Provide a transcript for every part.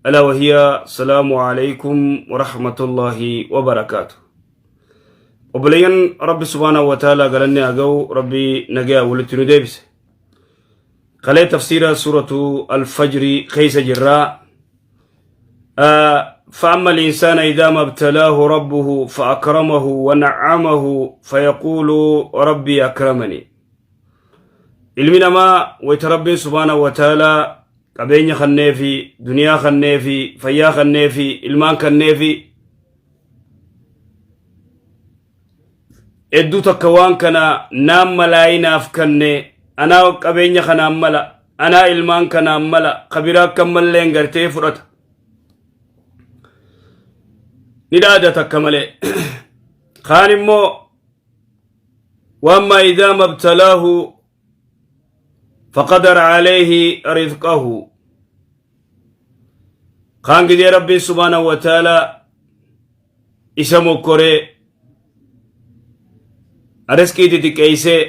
ألا وهي السلام عليكم ورحمة الله وبركاته. Obboleeyyan Rabbi subhaanahu wa ta'aalaa galanni haa ga'u Rabbi nagaa walitti nu deebise. Kalee tafsiira suuratu al-fajri keessa jirraa. فأما الإنسان إذا ما ابتلاه ربه فأكرمه ونعمه فيقول ربي أكرمني. Ilmi namaa wayita Rabbiin subhaanahu wa ta'aalaa qabeenya kanneefi, duniyaa kanneefi, fayyaa kanneefi, ilmaan kanneefi hedduu takka waan kana naan malaayinaaf kanne anaa qabeenya kanaan mala anaa ilmaan kanaan mala kabiraa akka malleen gartee fudhata ni dhaadata akka malee kaan immoo وأما إذا ما ابتلاه فقدر عليه رزقه kaan gidee Rabbiin subhaanahu wa ta'aalaa isa mokkoree riskii xixiqqeessee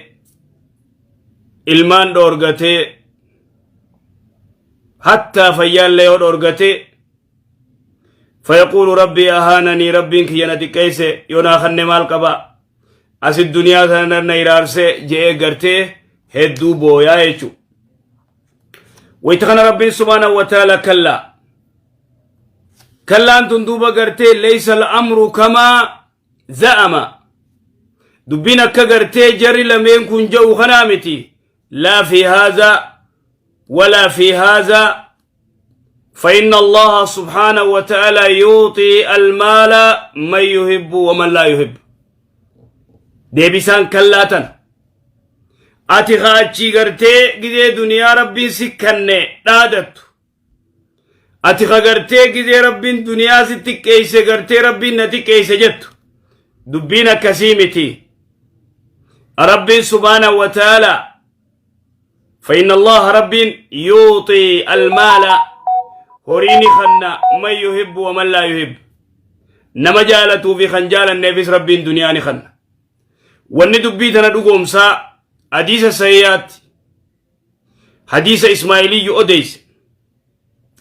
ilmaan dhoorgatee hattaa fayyaallee yoo dhoorgatee fayaquulu rabbii ahaananii rabbiin kiyya na xiqqeesse yoo naa kanne maal qaba asi duniyaa tana na iraarse je'ee gartee hedduu booyaa jechuudha. Wayita kana Rabbiin subhaanahu wa ta'ala kallaa. Kallaan tun duuba gartee leeysa al'amru kamaa za'ama. Dubbiin akka gartee jarri lameen kun ja'u kanaa miti. Laa fi haazaa walaa fi haazaa فإن الله سبحانه وتعالى يعطي المال من يحب ومن لا يحب deebisaan kallaatan ati kaachii gartee gizee duniyaa rabbiin si kanne dhaadattu ati ka gartee gizee rabbiin duniyaa si xiqqeeyse gartee rabbiin na xiqqeeyse jettu dubbiin akkasii miti rabbiin subhaanahu wa ta'ala فإن الله رب يعطي المال هوريني خنا من يحب ومن لا يحب نما جالتو في خنجال النفس رب دنيا خنا wanni dubbii tana dhugoomsaa hadiisa sahihaatti hadiisa ismaa'iliyyu odeyse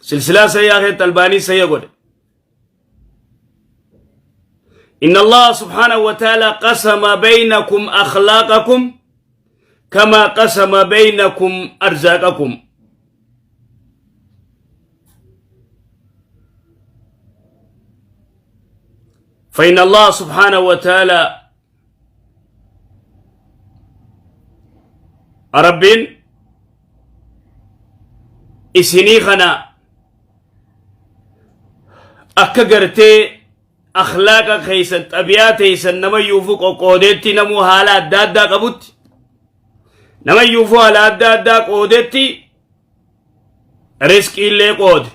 silsilaa sahihaa keessatti albaanii sahiha godhe إن الله سبحانه وتعالى قسم بينكم أخلاقكم كما قسم بينكم أرزاقكم فإن الله سبحانه وتعالى Rabbiin isinii kana akka gartee akhlaaqa keessan xabiyaa teessan nama yuufuu qoqqoodeetti namuu haala adda addaa qabutti nama yuufuu haala adda addaa qoodetti riskiillee qoode.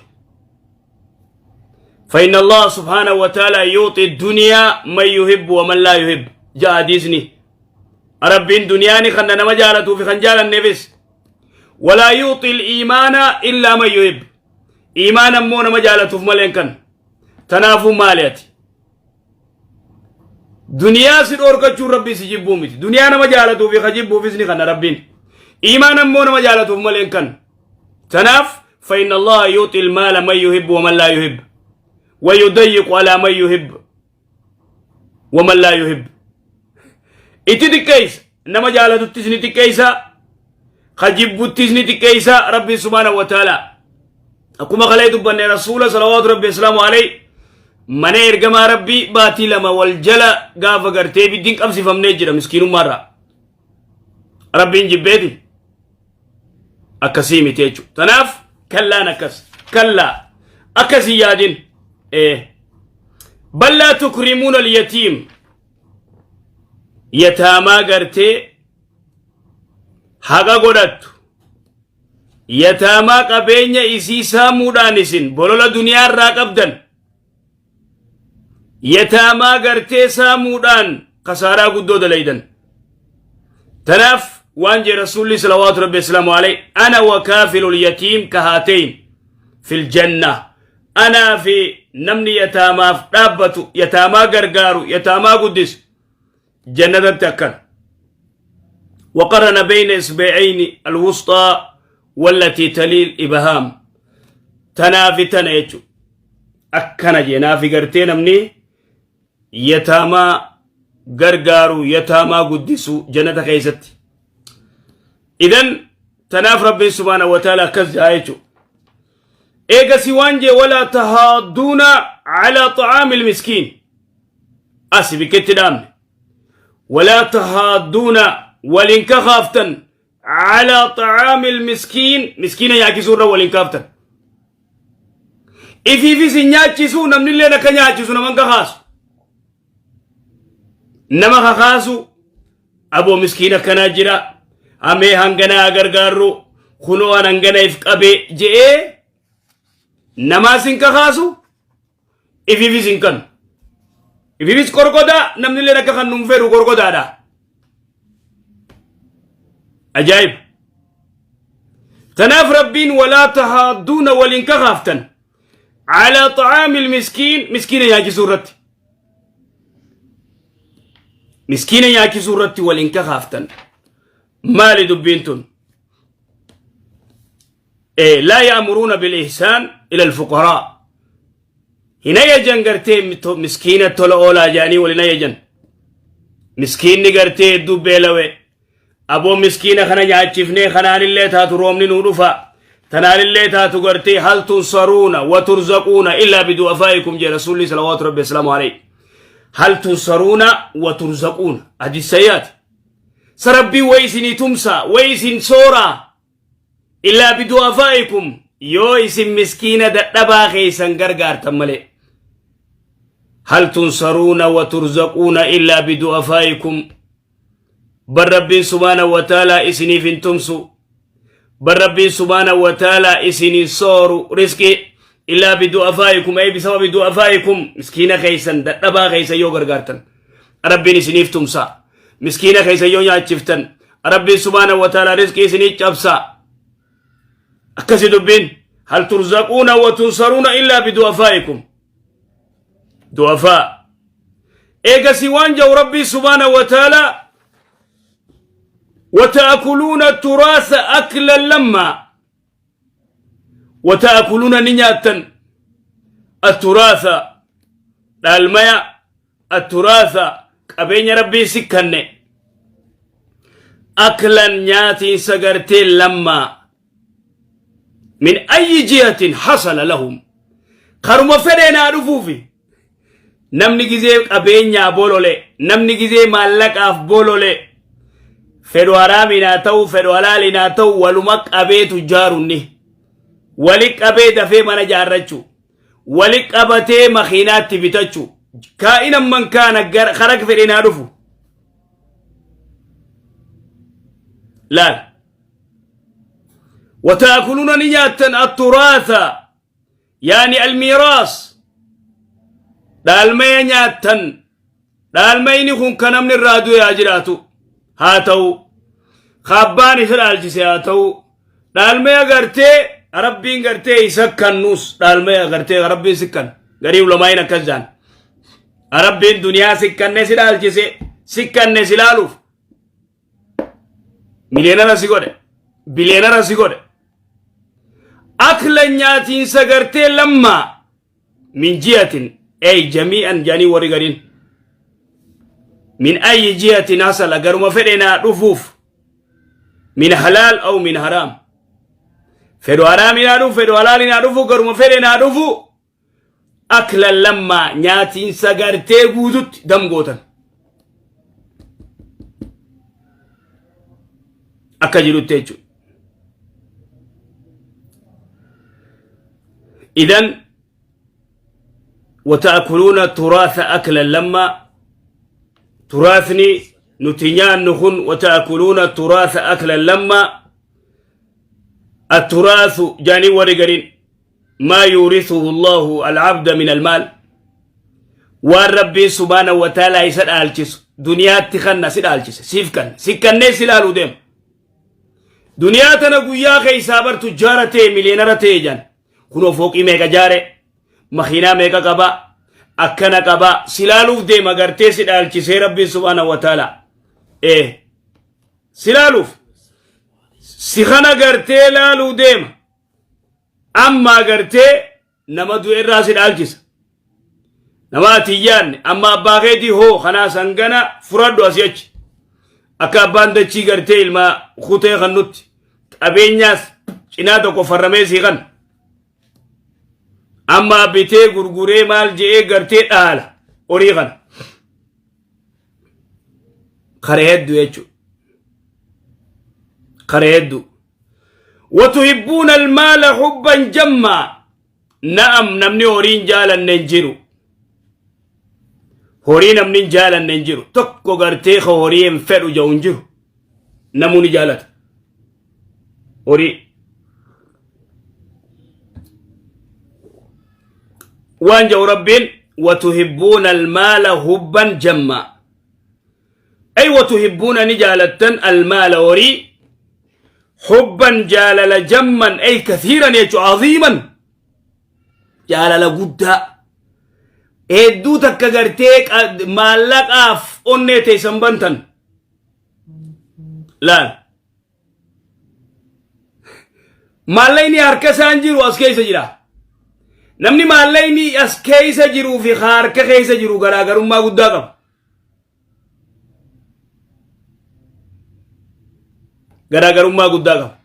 فإن الله سبحانه وتعالى يعطي الدنيا من يحب ومن لا يحب جاء حديثني ربين دنياني خنا نما جالتو في خنجال النفس ولا يعطي الإيمان إلا من يحب إيمانا مو نما جالتو في ملين كان تنافو ماليتي دنيا سي دوركچو ربي سي جيبو متي دنيا نما جالتو في خجيبو في سني خنا ربين إيمانا مو نما جالتو في ملين كان تناف فإن الله يعطي المال من يحب ومن لا يحب ويضيق على من يحب ومن لا يحب itti xiqqeessa nama jaalatuttis ni xiqqeessa ka jibbuttis ni xiqqeessa rabbiin subhaanahu wa ta'ala akkuma kalee dubbanne rasuula salawaatu rabbi islaamu alayhi mana ergamaa rabbii baatii lama wal jala gaafa gartee ibiddiin qabsifamnee jira miskiinummaarraa rabbiin jibbeeti akkasii miti jechuudha. Tanaaf kallaan akkas kallaa akkasii yaadin ballaa tukrimuuna alyatiim yataamaa gartee haqa godhattu yataamaa qabeenya isii saamuudhaan isin bolola duniyaa irraa qabdan yataamaa gartee saamuudhaan kasaaraa guddoo dalaydan tanaaf waan jee rasuulli salawaatu rabbi islaamu alayhi ana wa kaafilul yatiim kahaateyn fil janna anaa fi namni yataamaaf dhaabbatu yataamaa gargaaru yataamaa guddisu jannatatti akkana وقرن بين إصبعين الوسطى والتي تلي الإبهام Tanaafi tana jechuudha. Akkana jee naafi gartee namni yataamaa gargaaru yataamaa guddisu jannata keessatti. Idan tanaaf Rabbiin subhaanahu wa ta'ala akkas jaa jechuudha. Eegasi waan jee walaa tahaadduuna calaa xacaamil miskiin. Asi bikketti dhaamne. Walaa tahaadduuna waliin kakaaftan calaa xacaamil miskiin miskiina nyaachisuu irra waliin kaaftan. Ifiifis hin nyaachisu namnilleen akka nyaachisu naman kakaasu. Nama kakaasu aboo miskiina akkanaa jira amee hanganaa gargaarru kunoo an hangana if qabee je'ee namaas hin kakaasu ifiifis hin kanu. Ifiifis qorqodaa namnilleen akka kan nuun fedhu qorqodaadha. Ajaa'iba. Tanaaf Rabbiin walaa tahaadduuna waliin kakaaftan calaa xacaamil miskiin miskiina nyaachisuu irratti. Miskiina nyaachisuu irratti waliin kakaaftan. Maali dubbiin tun? Laa ya'muruuna bil ihsaan ila al-fuqaraa. Hin ajajan gartee miskiina tola oolaa jedhanii waliin ajajan. Miskiinni gartee hedduu beelawe. Aboo miskiina kana nyaachifnee kanaanillee taatu roobni nuu dhufa. Tanaanillee taatu gartee hal tunsaruuna wa turzaquuna illaa bidu'afaa'ikum jedhe Rasuulli salawaatu rabbi asalaamu alayhi. Hal tunsaruuna wa turzaquuna. Hadiis sayyaati. Sa Rabbiin way isinii tumsa way isin sooraa. Illaa bidu'afaa'ikum yoo isin miskiina dadhabaa keessan gargaartan malee. Hal tunsaruuna wa turzaquuna illaa bidu'afaa'ikum. Bar Rabbiin subhaana wa ta'aalaa isiniif hin tumsu. Bar Rabbiin subhaana wa ta'aalaa isin hin sooru riskii illaa bidu'afaa'ikum ay bisababi du'afaa'ikum miskiina keessan dadhabaa keessan yoo gargaartan. Rabbiin isiniif tumsa. Miskiina keessan yoo nyaachiftan Rabbiin subhaana wa ta'aalaa rizqii isinii cabsa. Akkasi dubbiin hal turzaquuna wa tunsaruuna illaa bidu'afaa'ikum. Du'afaa. Eegasii waan jedhu Rabbii subhaana wa ta'aalaa وتأكلون التراث أكلا لما وتأكلون نياتا التراث dhaalmaya atturaasa qabeenya Rabbiin si kanne aklan nyaatiinsa gartee lammaa min ayyi jihatin hasala lahum karuma fedheen haa dhufuufi namni gizee qabeenyaa bolole namni gizee maallaqaaf bolole fedhu haraamiin haa ta'u fedhu halaaliin haa ta'u waluma qabee tujjaarunni wali qabee dafee mana jaarrachuu wali qabatee makiinaatti bitachuu kaa'inan man kaana karaa fedheen haa dhufu laal wataakuluna ni nyaattan atturaatha yaani almiiraas dhaalmaya nyaattan dhaalmayni kun ka namni irraa du'e haa jiraatu haa ta'u ka abbaan isa dhaalchise haa ta'u dhaalmaya gartee Rabbiin gartee isa kannus dhaalmaya gartee Rabbiin si kan garii ulamaayin akkas jaan Rabbiin duniyaa si kanne si dhaalchise si kanne si laaluuf miliyeenara si godhe biliyeenara si godhe akla nyaatiinsa gartee lammaa min jihatin ay jamii'an jedhanii warri gariin min ayyi jihatin hasala garuma fedhe naa dhufuuf min halaal aw min haraam fedhu haraami naa dhufu fedhu halaali naa dhufu garuma fedhe naa dhufu akla lammaa nyaatiinsa gartee guututti damgootan akka jirutti jechuudha. Idan wata'akuluuna turaasa aklan lammaa turaasni nuti nyaannu kun wata'akuluuna turaasa aklan lammaa atturaasu jaanii warri gariin maa yuurisuhu Allahu al'abda min almaal waan Rabbiin subhaanahu wa ta'aalaa isa dhaalchisu duniyaatti kanna si dhaalchise siif kanne si kannee si laaluu deema duniyaa tana guyyaa keessaa bar tujjaara ta'e miliyeenara ta'e jan kunoo fooqii meeqa jaare makiinaa meeqa qaba akkana qaba si laaluuf deema gartee si dhaalchisee Rabbiin subhaanahu wa ta'aalaa ee si laaluuf si kana gartee laaluu deema. Amma gartee nama du'e irraa si dhaalchisa. Nama ati hin yaadne amma abbaa keetii hoo kanaa sangana furadhu asii achi. Akka abbaan dachii gartee ilma kutee kan nutti qabeenyaas cinaa tokko farramee sii kan. Amma bitee gurguree maal je'ee gartee dhaala horii kana. Kara hedduu jechuudha. Kara hedduu. Watuhibbuuna almaala hubban jammaa. Na'am namni horii hin jaalanne hin jiru. Horii namni hin jaalanne hin jiru. Tokko gartee ka horii hin fedhu jedhu hin jiru. Namuu ni jaalata. Horii. Waan jedhu Rabbiin watuhibbuuna almaala hubban jammaa. Ay watuhibbuuna ni jaalattan almaala horii hubban jaalala jamman ay kathiiran jechu aziiman jaalala guddaa hedduu takka gartee maallaqaaf onnee teessan bantan laal maallaqni harka isaan jiru as keessa jira namni maallaqni as keessa jiruu fi harka keessa jiru garaagarummaa guddaa qaba Garaagarummaa guddaa qaba.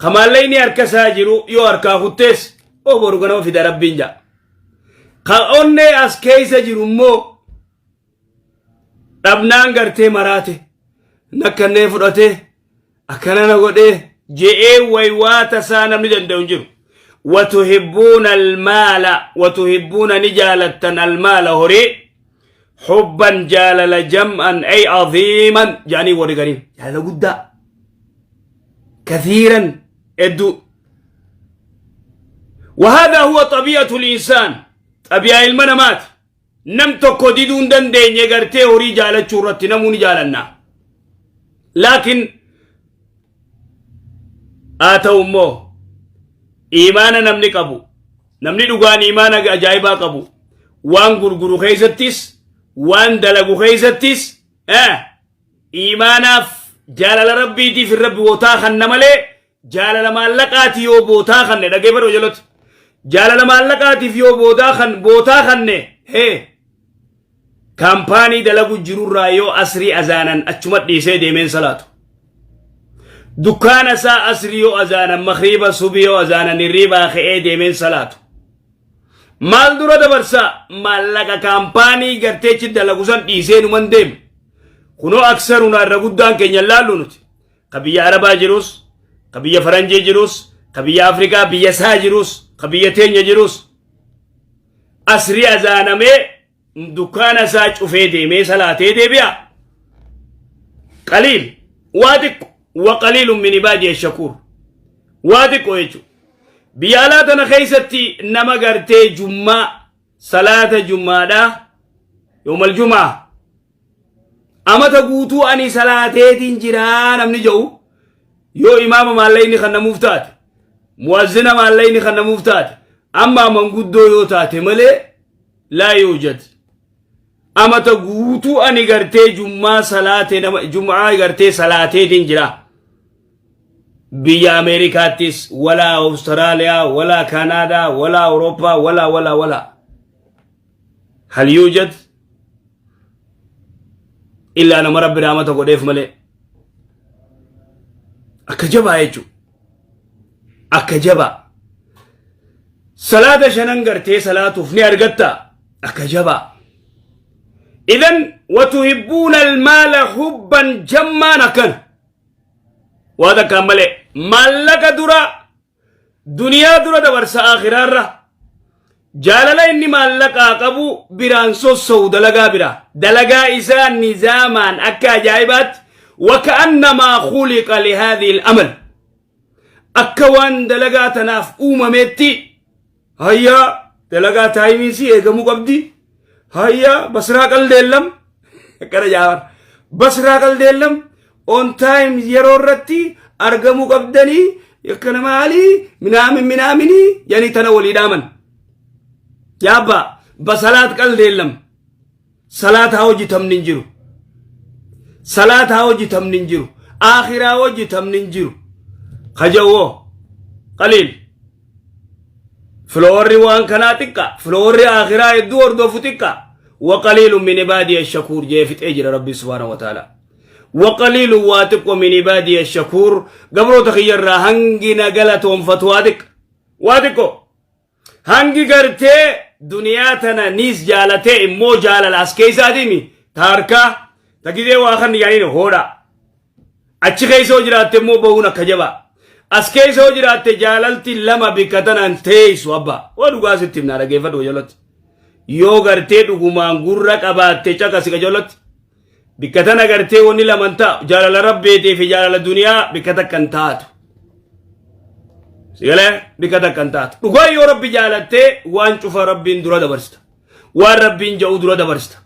Ka maallaqni harka isaa jiru yoo harkaa kuttees oo boru ganama fida rabbiin ja'a. Ka onnee as keessa jiru immoo dhabnaan gartee maraate nakkannee fudhatee akkana na godhee je'ee waywaata isaa namni danda'u hin jiru. Watuhibbuuna almaala watuhibbuuna ni jaalattan almaala horii hubban jaalala jam'an ay aziiman jedhanii warri gariin jaalala guddaa kathiiran hedduu. وهذا هو طبيعة الإنسان طبيعة ilma namaati nam tokko diduu hin dandeenye gartee horii jaalachuu irratti namuu ni jaalanna laakiin haa ta'u immoo iimaana namni qabu namni dhugaan iimaana ajaa'ibaa qabu waan gurguru keessattis waan dalagu keessattis iimaanaaf jaalala rabbiitiif irra bootaa kanna malee Jaalala maallaqaati yoo bootaa kanne dhageeffadhu jalatti. Jaalala maallaqaatiif yoo boodaa kan bootaa kanne hee kaampaanii dalagu jirurraa yoo asrii azaanan achuma dhiisee deemeen salaatu. Dukkaana isaa asrii yoo azaanan makriiba subii yoo azaanan hirriibaa ka'ee deemeen salaatu. Maal dura dabarsa maallaqa kaampaanii garteechi dalagu san dhiisee numan deema. Kunoo aksarunaa irra guddaan keenya laallu nuti. Ka biyya Arabaa jirus, ka biyya Faranjii jirus, ka biyya Afrikaa biyya isaa jirus, ka biyya teenya jirus. Asrii azaanamee dukkaana isaa cufee deemee salaatee deebi'a. Qaliil waa xiqqo wa qaliilun min ibaadiya shakuur waa xiqqo jechuudha. Biyya alaa tana keessatti nama gartee jummaa salaata jummaadhaa yoomal jumaa amata guutuu ani salaateetiin jiraa namni jedhu yoo imaama maallaqni kan namuuf taate mu'azzina maallaqni kan namuuf taate amma manguddoo yoo taate malee laa yuujad amata guutuu ani gartee jummaa salaate nama jum'aa gartee salaateetiin jira biyya Ameerikaattis walaa Awustiraaliyaa walaa Kaanaadaa walaa Awurooppaa walaa walaa walaa hal yuujad illaa nama rabbi rahmata godheef malee akka jabaa jechuudha akka jabaa salaata shanan gartee salaatuuf ni argatta akka jabaa idan watuhibbuuna almaala hubban jammaan akkana waa takkaan malee maallaqa dura duniyaa dura dabarsa akhiraarra jaalala inni maallaqaa qabu biraan sosso'u dalagaa biraa dalagaa isaa nizaamaan akka ajaa'ibaatti waka'annamaa khuliqa lihaadhihi al-amal akka waan dalagaa tanaaf uumametti hayyaa dalagaa taayimiin si eegamuu qabdi hayyaa basraa qaldeellam akkana jaafar basraa qaldeellam on time yeroo irratti argamuu qabdanii akkana maalii minaamin minaaminii jedhanii tana walii dhaaman yaabbaa basalaat qaldeellam salaata haa hojjetamni hin jiru salaata haa hojjetamni hin jiru akhiraa hojjetamni hin jiru kajawoo qaliil. Followerri waan kanaa xiqqa. Followerri akhiraa hedduu hordofu xiqqa. وقليل من عبادي الشكور jee fixee jira Rabbi سبحانه وتعالى. وقليل waa xiqqo من عبادي الشكور, gabroota kiyyarraa hangi na galatoonfatu waa xiqqa. Waa xiqqo. Hangi gartee duniyaa tana niis jaalatee immoo jaalala as keessaatimi taarkaa tagizee waa kan yaaniin hoodha. Achi keessa yoo jiraatte immoo bahuun akka jabaa. As keessa yoo jiraatte jaalalti lama bikka tanaan teessu abbaa. Waa dhugaa sitti himnaa, dhaggeeffadhu jalatti. Yoo gartee dhugumaan gurra qabaatte caqasi qajeelatti. Bikka tana gartee wanni laman taa'u, jaalala rabbeetii fi jaalala duniyaa bikka takka hin taatu. Sigalee bikka takka hin taatu. Dhugaa yoo Rabbi jaalattee waan cufa Rabbiin dura dabarsita. Waan Rabbiin ja'u dura dabarsita.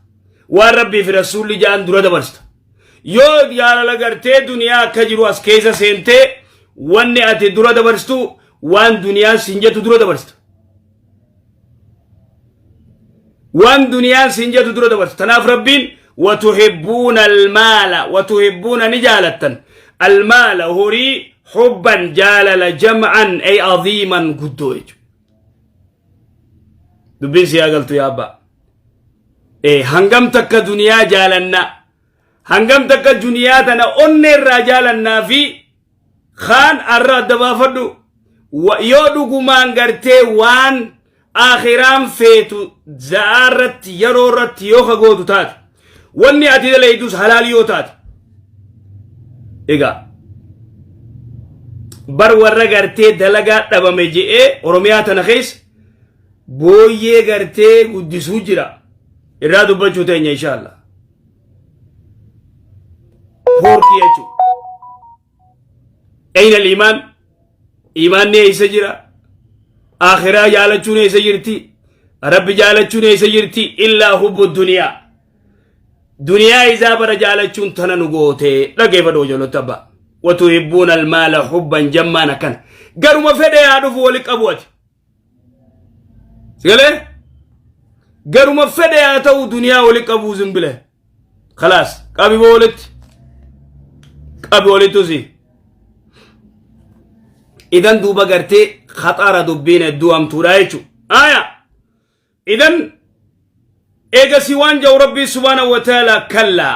Waan Rabbii fi Rasuulli ja'an dura dabarsita. Yoo jaalala gartee duniyaa akka jiru as keessa seentee, wanni ati dura dabarsitu waan duniyaan siin jettu dura dabarsita. Waan duniyaan siin jettu dura dabarsita. Tanaaf Rabbiin وتحبون المال, وتحبون ni jaalattan, المال horii, حبا jaalala, جما أي عظيما guddoo jechuudha. Dubbiin si galtu yaa abbaa. Hangam takka duniyaa jaalanna, hangam takka duniyaa tana onne irraa jaalannaa fi kaan arra adda baafadhu. Yoo dhugumaan gartee waan akhiraan feetu za'aa irratti, yeroo irratti yoo ka gootu taate, wanni ati dalaydus halaal yoo taate, egaa bar warra gartee dalagaa dhabame je'ee Oromiyaa tana keessa booyyee gartee guddisuu jira irraa dubbachuu teenya inshallah. Poorkii jechuudha. أين الإيمان? Iimaanni eessa jira? Akhiraa jaalachuun eessa jirti? Rabbi jaalachuun eessa jirti? إلا حب الدنيا. Duniyaa isaa bara jaalachuun tana nu goote. Dhaggeeffadhu ijoollota abbaa. وتحبون المال حبا جما akkana. Garuma fedhe yaa dhufu wali qabu ati. Sigalee? Garuma fedhe haa ta'u duniyaa wali qabuu zimbile. خلاص qabi walitti. Qabi walittu si. Idan duuba gartee khaxaara dubbiin hedduu hamtuudha jechuudha. Aya. Idan eegasi waan jedhu Rabbii سبحانه وتعالى كلا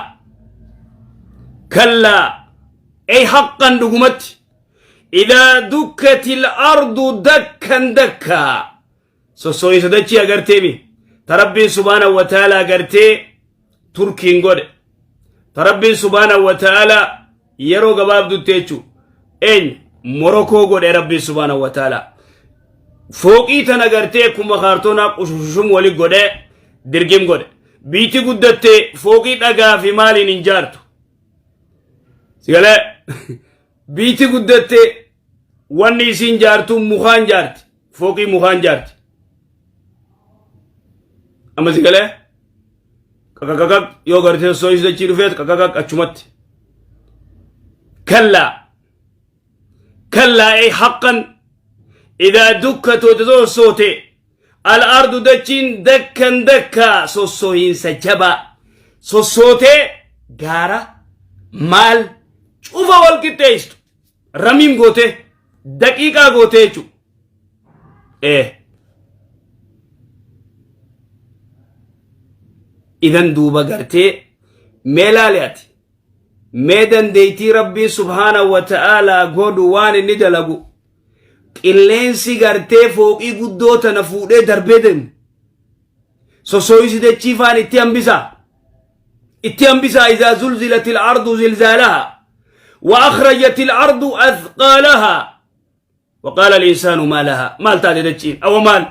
كلا أي حقا dhugumatti إذا دكت الأرض دكا دكا sossooyisa dachii agarteemi ta Rabbiin سبحانه وتعالى agartee Turkiin godhe, ta Rabbiin سبحانه وتعالى yeroo gabaabdutti jechuu eenyu Morokoo godhe. Rabbiin سبحانه وتعالى fooqii tana gartee akkuma kaartoonaa qushushum wali godhe, dirgim godhe. Biitti guddatte fooqii dhagaa fi maaliin hin jaartu. Sigalee biitti guddatte wanni isiin jaartu mukaan jaarti, fooqii mukaan jaarti. Amma sigalee qaqaqaqaq yoo gartee soosii dachii dhufeet qaqaqaq achumatti. كلا كلا أي حقا إذا دكت sossote الأرض dachiin دكا دكا sossohiinsa jabaa sossootee gaara maal cufa wal qixxeessitu ramiim gootee daqiiqaa gootee jechuudha. Ee. Idan duuba gartee mee laali ati, mee dandeettii Rabbii سبحانه وتعالى godhu, waan inni dalagu, qilleensi gartee fooqii guddoo tana fuudhee darbee deemu, sossooyisi dachii faan itti hambisaa, itti hambisaa. إذا زلزلت الأرض زلزالها وأخرجت الأرض أثقالها وقال الإنسان ما لها. Maal taate dachiin? Awa maal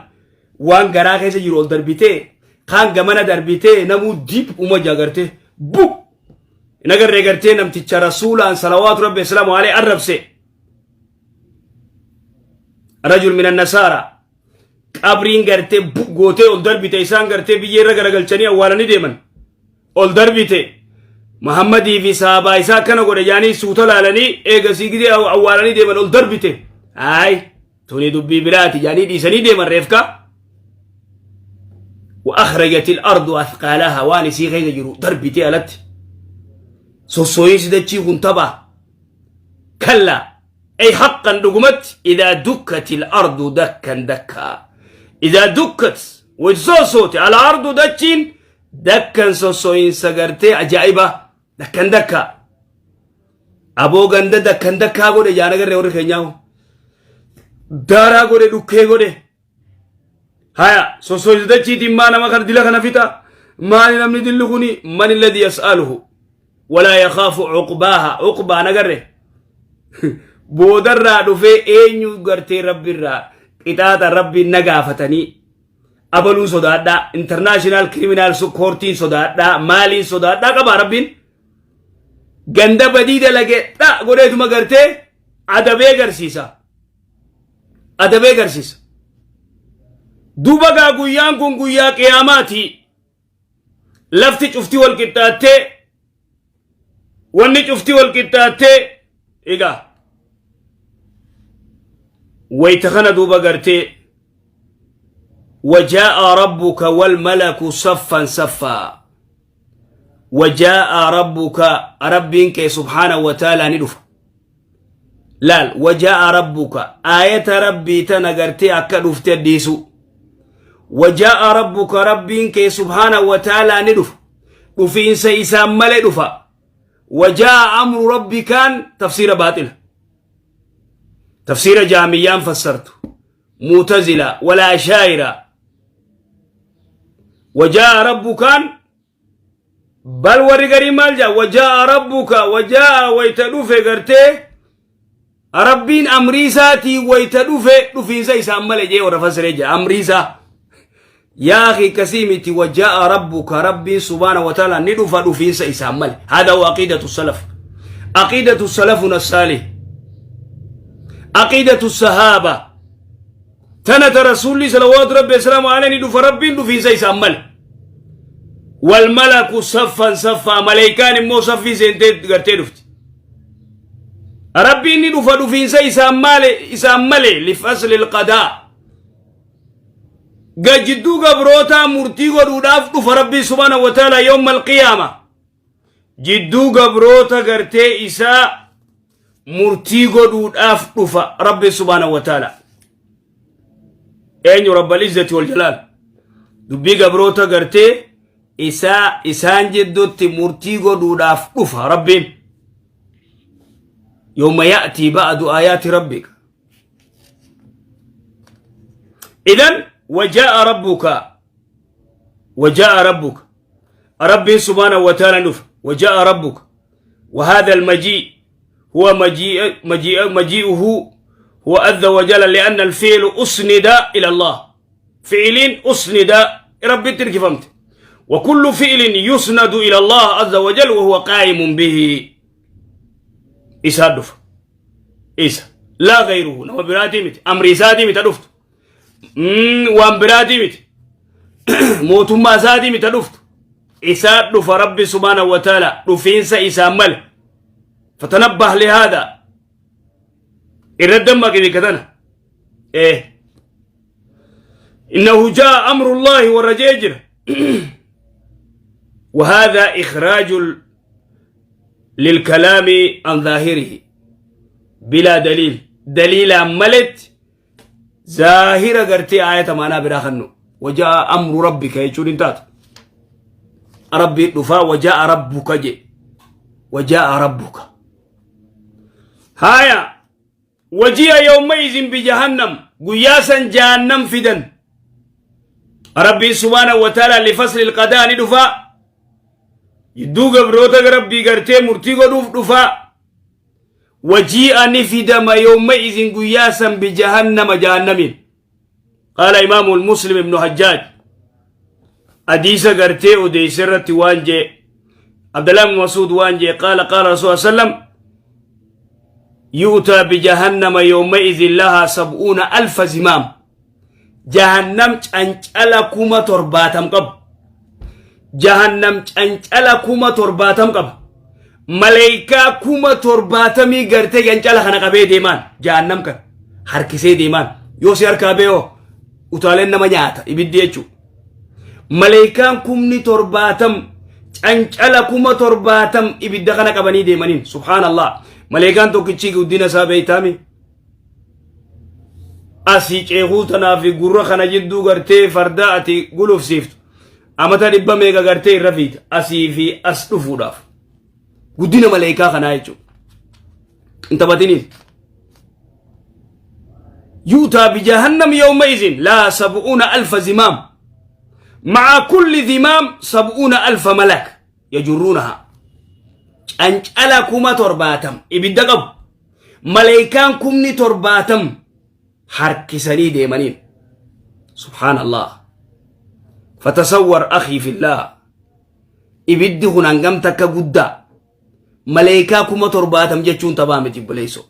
waan garaa keessa jiru ol darbitee, kaan gamana darbitee, namuu dib uma jagartee bu hin agarree gartee namticha rasuulaan صلوات ربي وسلامه عليه arrabse, رجل من النصارى, qabriin gartee bu gootee ol darbite. Isaan gartee biyya irra garagalchanii awwaalanii deeman, ol darbite. Muhammadii fi sahabaa isaa akkana godhe jaanii suuta laalanii eegasii gidee awwaalanii deeman, ol darbite. Ay, tuni dubbii biraati jaanii dhiisanii deeman reefka. وأخرجت الأرض أثقالها waan isii keessa jiru darbite alatti. Sossooyinsi dachii kun tapha. كلا أي حقا dhugumatti إذا دكت الأرض دكا دكا. Idaa dukkat wayta sossoote al-ardu dachiin dakkan sosso'iinsa gartee ajaa'ibaa dakkan dakkaa. Aboo ganda dakkan dakkaa godhe jaan agarree warri keenyaa hoo. Daaraa godhe dhukkee godhe. Haya sosso'iinsa dachiitiin maa nama kana dila kana fixa maali namni dilli kuni man alladhi yas'aluhu walaa yakhaafu cuqbaaha cuqbaa nagarre boodarraa dhufee eenyu gartee rabbirraa qixaaxa rabbiin na gaafatanii abaluu sodaadhaa international criminal courtiin sodaadhaa maaliin sodaadhaa qabaa rabbiin ganda badii dalage dha godheetuma gartee adabee garsiisa adabee garsiisa duuba gaa guyyaan kun guyyaa qiyaamaati lafti cufti wal qixxaattee wanni cufti wal qixxaattee egaa wayta kana duuba gartee وجاء ربك والملك صفا صفا وجاء ربك ربك سبحانه وتعالى ندف laal wajaa'a rabbuka aayata rabbii tana gartee akka dhufte dhiisu wajaa'a rabbuka rabbiin kee subhaanahu wa ta'aalaa ni dhufa dhufiinsa isaan malee dhufa wajaa'a amru rabbikaan tafsiira baaxila tafsiira jaamiyyaan fassartu mu'tazila walaa shaayira wajaa'a rabbukaan Bal warri garii maal jaa wajaa'a rabbuka wajaa'a wayta dhufe gartee rabbiin amrii isaatii wayta dhufe dhufiinsa isaan malee jee warra fassiree jira amrii isaa. Yaa akhi kasii miti wajaa'a rabbuka rabbiin subhaana wa ta'ala ni dhufa dhufiinsa isaan malee. Hada huwa aqiidatu salaf. Aqiidatu salafuna saalih. Aqiidatu sahaaba. Tana ta rasuulli salawaatu rabbi wasalaamu alayhi ni dhufa rabbiin dhufiinsa isaan male. Wal malaku saffan saffaa maleeykaan immoo saffii seentee gartee dhufti. Rabbiin ni dhufa dhufiinsa isaan male isaan male lifasli alqadaa. Gajidduu gabrootaa murtii godhuudhaaf dhufa rabbiin subhaanahu wa ta'ala yawma alqiyaama. Jidduu gabroota gartee isaa murtii godhuudhaaf dhufa rabbi subhaanahu wa ta'ala. Eenyu rabbal izzati wal jalaal. Dubbii gabroota gartee isaa isaan jidduutti murtii godhuudhaaf dhufa rabbiin. Yooma ya'tii ba'adu aayaati rabbika. Idan wajaa'a rabbuka wajaa'a rabbuka rabbiin subhaanahu wa ta'ala dhufa wajaa'a rabbuka وهذا المجيء هو مجيء مجيء مجيئه هو عز وجل لأن الفعل أسند إلى الله فعل أسند ربي تركفمت وكل فعل يسند إلى الله عز وجل وهو قائم به إسادف إسا لا غيره نما براتي مت أمر إساتي مت دفت waan biraatii miti mootummaa isaatii miti dhuftu isaa dhufa rabbi subhaanahu wa ta'ala dhufiinsa isaan male fatanabbah lihaada irra dammaqi bikka tana ee innahu jaa amru llaahi warra jee jira وهذا إخراج للكلام عن ظاهره بلا دليل دليل ملت Zaahira gartee aayata maanaa biraa kannu. Wajaa amru rabbika jechuun hin taatu. Rabbiin dhufaa wajaa rabbuka je. Wajaa rabbuka. Haaya. Waji'a yawma izin bi jahannam. Guyyaa san jahannam fidan. Rabbiin subhaanahu wa ta'ala lifasli alqadaa ni dhufaa. Jidduu gabroota rabbii gartee murtii godhuuf dhufaa. Wajii'a ni fidama yawma-izin guyyaa san bijahannama jahannamiin. Qaala imaamu muslim ibnu hajjaaj hadiisa gartee odeeyse irratti waan jee Abdallah ibnu Masuud waan jee qaala qaala rasuul sallam yu'taa bijahannama yawma-izin lahaa sab'uuna alfa zimaam jahannam cancala 70,000 qabu jahannam cancala 70,000 qaba maleeykaa 70,000 gartee cancala kana qabee deemaan jahannam kana harkisee deemaan yoo si harkaa beeyoo utaaleen nama nyaata ibiddi jechuudha maleeykaan 70,000 cancala 70,000 ibidda kana qabanii deemaniin subhaanallah maleeykaan tokkichi guddina isaa beeytaami. Asii ceekuu tanaa fi gurra kana jidduu gartee farda ati gulufsiiftu amata dhibba meeqa gartee irra fiita asii fi as dhufuudhaaf. Guddina maleekaa kanaa jechuudha. Hin taphatiniin. Yuutaa bijahannam yawma izin laa sab'uuna alfa zimaam. Ma'a kulli zimaam sab'uuna alfa malak yajurruunaha. Cancala 70,000 ibidda qabu. Maleekaan 70,000 harkisanii deemaniin. Subhaanallah. Fatasawwar akhii fillah. Ibiddi kun hangam takka guddaa. Maleekaa 70,000 jechuun taphaa miti obboleessoo.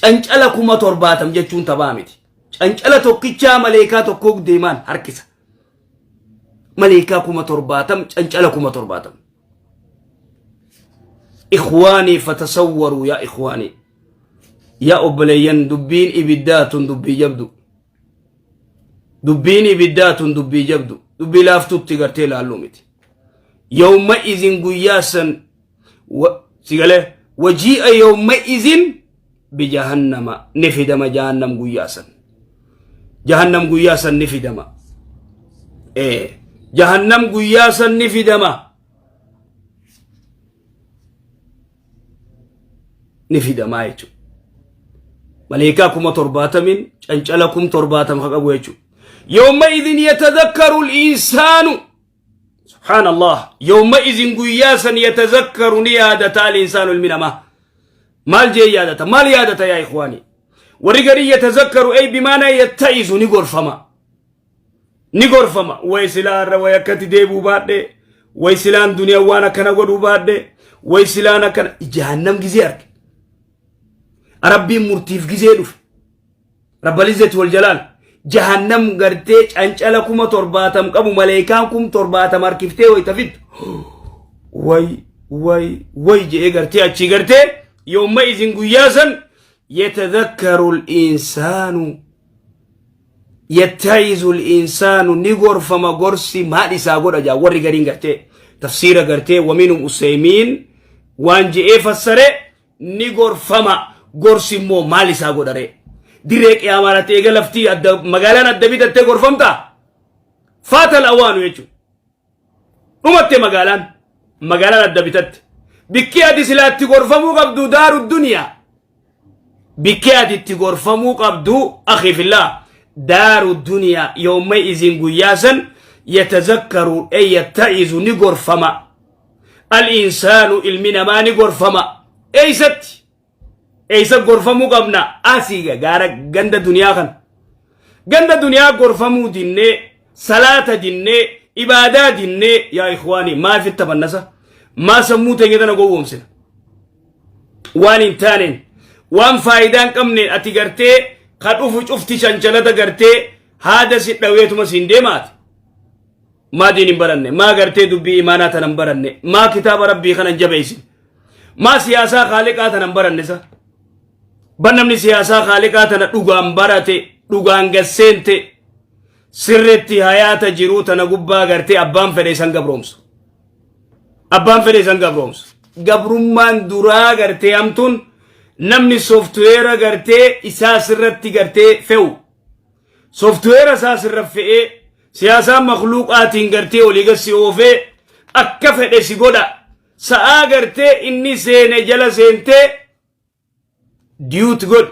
Cancala 70,000 jechuun taphaa miti. Cancala tokkichaa maleekaa tokkoo deemaan harkisa. Maleekaa 70,000 cancala 70,000. Ikhwaanii fatasawwaruu yaa ikhwaanii. Yaa obboleeyyan dubbiin ibiddaa tun dubbii jabdu. Dubbiin ibiddaa tun dubbii jabdu. Dubbii laaftutti gartee laalluu miti. Yawma izin guyyaa san sigalee wajii'a yawma izin bijahannama ni fidama jahannam guyyaa san. Jahannam guyyaa san ni fidama. Jahannam guyyaa san ni fidama. Ni fidamaa jechuudha. Maleekaa 70,000 cancala 70,000 ka qabu jechuudha. Yawma idin yatadhakkaru al-insaanu Subhaanallah yawma idin guyyaa san yatadhakkaru ni yaadata al-insaanu ilmi namaa. Maal jee yaadata? Maal yaadata yaa ikhwaani? Warri garii yatadhakkaru ay bimaanaa yatta'izu ni gorfama. Ni gorfama. Way silaa irra way akkatti deebuu baadhee way silaan duniyaa waan akkana godhuu baadhee way silaan akkana jahannam gizee arge. Rabbiin murtiif gizee dhufe. Rabbal izzati wal jalaal. Jahannam gartee cancala 70,000 qabu maleekaan 70,000 harkiftee wayita fiddu. Way way way je'ee gartee achii gartee yoomma izin guyyaa san yatadhakkaru al-insaanu yatta'izu al-insaanu ni gorfama gorsi maal isaa godha jaa warri gariin gartee tafsiira gartee waminhum useymiin waan je'ee fassare ni gorfama gorsi immoo maal isaa godhare dirree qiyaamaa irratti eega laftii adda magaalaan adda bitattee gorfamta faatal awaanu jechuudha dhumatte magaalaan magaalaan adda bitatte bikki ati silaatti gorfamuu qabdu daaru duniyaa bikki ati itti gorfamuu qabdu akhi fillah daaru duniyaa yooma izin guyyaa san yatazakkaru e yatta'izu ni gorfama al insaanu ilmi namaa ni gorfama eeysatti eeysa gorfamuu qabna asii gaara ganda duniyaa kana ganda duniyaa gorfamuu dinnee salaata dinnee ibaadaa dinnee yaa ikhwaanii maaf itti taphannasa maa sammuu teenya tana gowwoomsina waan hin taaneen waan faayidaa hin qabneen ati gartee ka dhufu cufti shanchalata gartee haada si dhaweetuma siin deemaati maa diin hin baranne maa gartee dubbii imaanaa tana hin baranne maa kitaaba rabbii kana hin jabeessin maa siyaasaa kaaliqaa tana hin baranne sa bar namni siyaasaa kaaliqaa tana dhugaan barate dhugaan gasseente sirritti hayaata jiruu tana gubbaa gartee abbaan fedhe isan gabroomsu abbaan fedhe isan gabroomsu gabrummaan duraa gartee hamtuun namni sooftuweera gartee isaa sirratti gartee fe'u Sooftiweera isaa sirra fe'ee siyaasaa makluuqaatiin gartee olii gad si oofee akka fedhe si godha. Sa'aa gartee inni seene jala seentee diyuut godhi,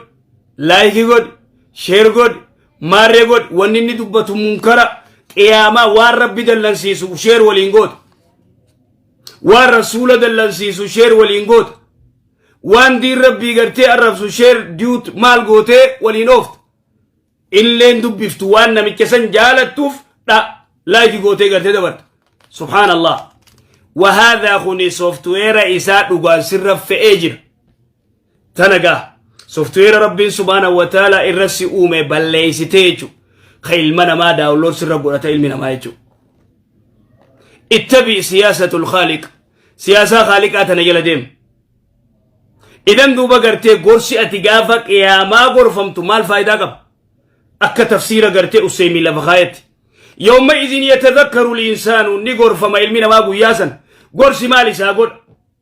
laayikii godhi, sheer godhi, maarree godhi, wanni inni dubbatu munkara qiyaamaa waan rabbi dallansiisu sheer waliin goota. Waan rasuula dallansiisu sheer waliin goota. Waan diin rabbii gartee arrabsu sheer diyuut maal gootee waliin oofta. Illeen dubbiftu waan namicha san jaalattuuf dha laayikii gootee gartee dabarta. Subhaanallah. Wahaadhaa kuni sooftuweera isaa dhugaan sirra fe'ee jira. Tana gaa sooftuweera rabbiin subhaanahu wa ta'ala irra si uume balleessitee jechuudha. Ka ilma namaa daawunlood sirra godhata ilmi namaa jechuudha. Ittabi siyaasatul khaaliq. Siyaasaa khaaliqaa tana jala deemu. Idan duuba gartee gorsi ati gaafa qiyaamaa gorfamtu maal faayidaa qaba? Akka tafsiira gartee Usseymii lafa kaayetti. Yawma idin yatadhakkaru linsaanu ni gorfama ilmi namaa guyyaa san. Gorsi maal isaa godha?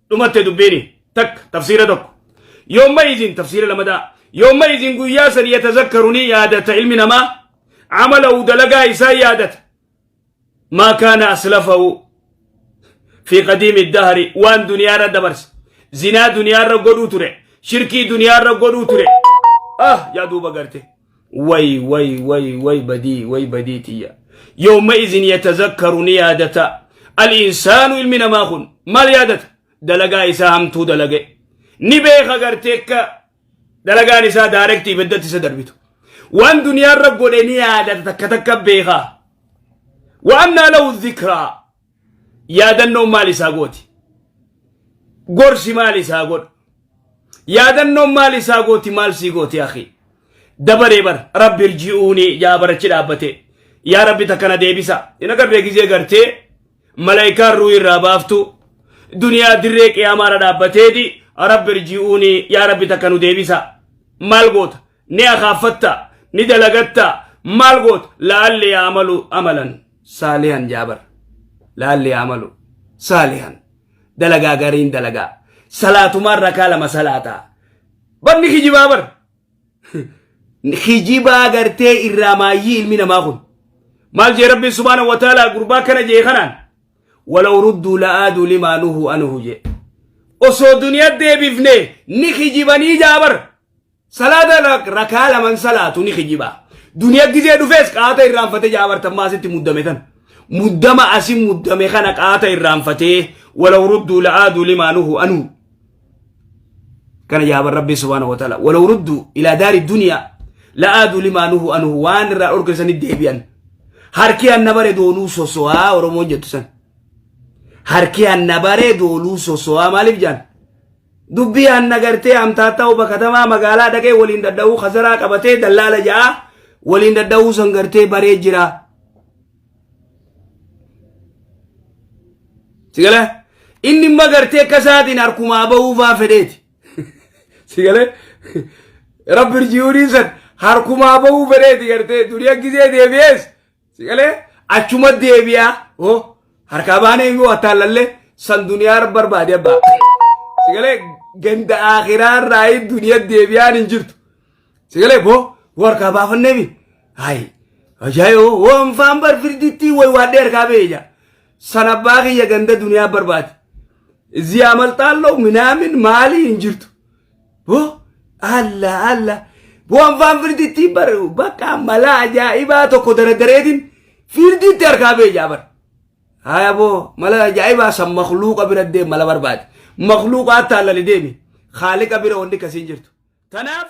Dhumatte dubbiini. Takka tafsiira tokko. Yawma idin tafsiira lamadaa. Yooma isin guyyaa san yatazakkaru ni yaadata ilmi namaa amalahu dalagaa isaa yaadata. Maa kaana aslafahu fi qadiimi dahri waan duniyaarra dabarse zinaa duniyaarra godhuu ture shirkii duniyaarra godhuu ture ah yaa duuba garte way way way way badii way badii tiyya yooma izin yatazakkaru ni yaadata al-insaanu ilmi namaa kun maal yaadata dalagaa isaa hamtuu dalage ni beeka gartee akka dalagaan isaa daarektii ibiddatti isa darbitu waan duniyaarra godhe ni yaadata takka takka beeka wa annaa lahu dhikraa yaadannoon maal isaa gooti gorsi maal isaa godha yaadannoon maal isaa gooti maal sii gooti akhi dabaree bar rabbi irji'uuni yaa barachi dhaabbate yaa rabbi takkana deebisa hin agarree gizee gartee Malaayikaan ruuhii irraa baaftu duniyaa dirree qiyaamaarra dhaabbateeti rabbi irji'uuni yaa rabbi takka nu deebisa maal goota ni akaaffatta ni dalagatta maal goota la'alli yaamalu amalan saalihan jaabar la'alli yaamalu saalihan dalagaa gariin dalagaa salaatumaan rakaa lama salaataa barni kijibaa bar kijibaa gartee irraa maayyii ilmi namaa kun maal jee rabbiin subhaanahu wa ta'ala gurbaa kana jee kanaan walaw rudduu la'aaduu limaa nuhu anuhu jee osoo duniyaa deebifne ni kijibanii jaabar salaata rakaa laman salaatu ni kijibaa duniyaa gizee dhufees qaata irraanfate jaabar tammaa asitti muddame tan muddama asi muddame kana qaata irraanfatee walaw rudduu la'aaduu limaa nuhu anuhu Kana jaaban Rabbii subhaanahu wa ta'ala. Walaw ruddu ilaa daari duniyaa la'aadu limaa nuhu anuhu waan irraa dhorkan sanitti deebi'an. Harki anna bare dooluu soso'aa Oromoon jettu san. Harki anna bare dooluu soso'aa maaliif jaan? Dubbii anna gartee amtaataa uba katamaa magaalaa dhaqee waliin dhadha'uu kasaraa qabatee dallaala ja'a waliin dhadha'uu san gartee baree jira. Sigalee inni imma gartee akka isaatiin harkumaa bahuu faa fedheeti. Sigalee rabbi irji'uuniin san harkumaa bahuu fedheeti gartee duniyaa gizee deebi'ees sigalee achuma deebi'aa hoo harkaa baanee yoo attaallallee san duniyaa barbaade abbaa. Sigalee ganda akhiraa irraa duniyaa deebi'aan hin jirtu. Sigalee boo boo harkaa baafanneemi. Hayi ajaa'iboo hoo anfaan bar firditti way waadhee harkaa ba'e jaa. San abbaa kiyya ganda duniyaa barbaade. Ziyaa malxaalloo minaamin maalii hin jirtu. Boo alla alla boo anfaan firditti bar bakka mala ajaa'ibaa tokko daradareetiin firditti harkaa ba'e jaa bar. Haya boo mala ajaa'ibaa san makluuqa bira deem mala barbaade. Makluuqa attaalali deemi. Haaliqa bira wanni akkasii hin jirtu. Tanaaf.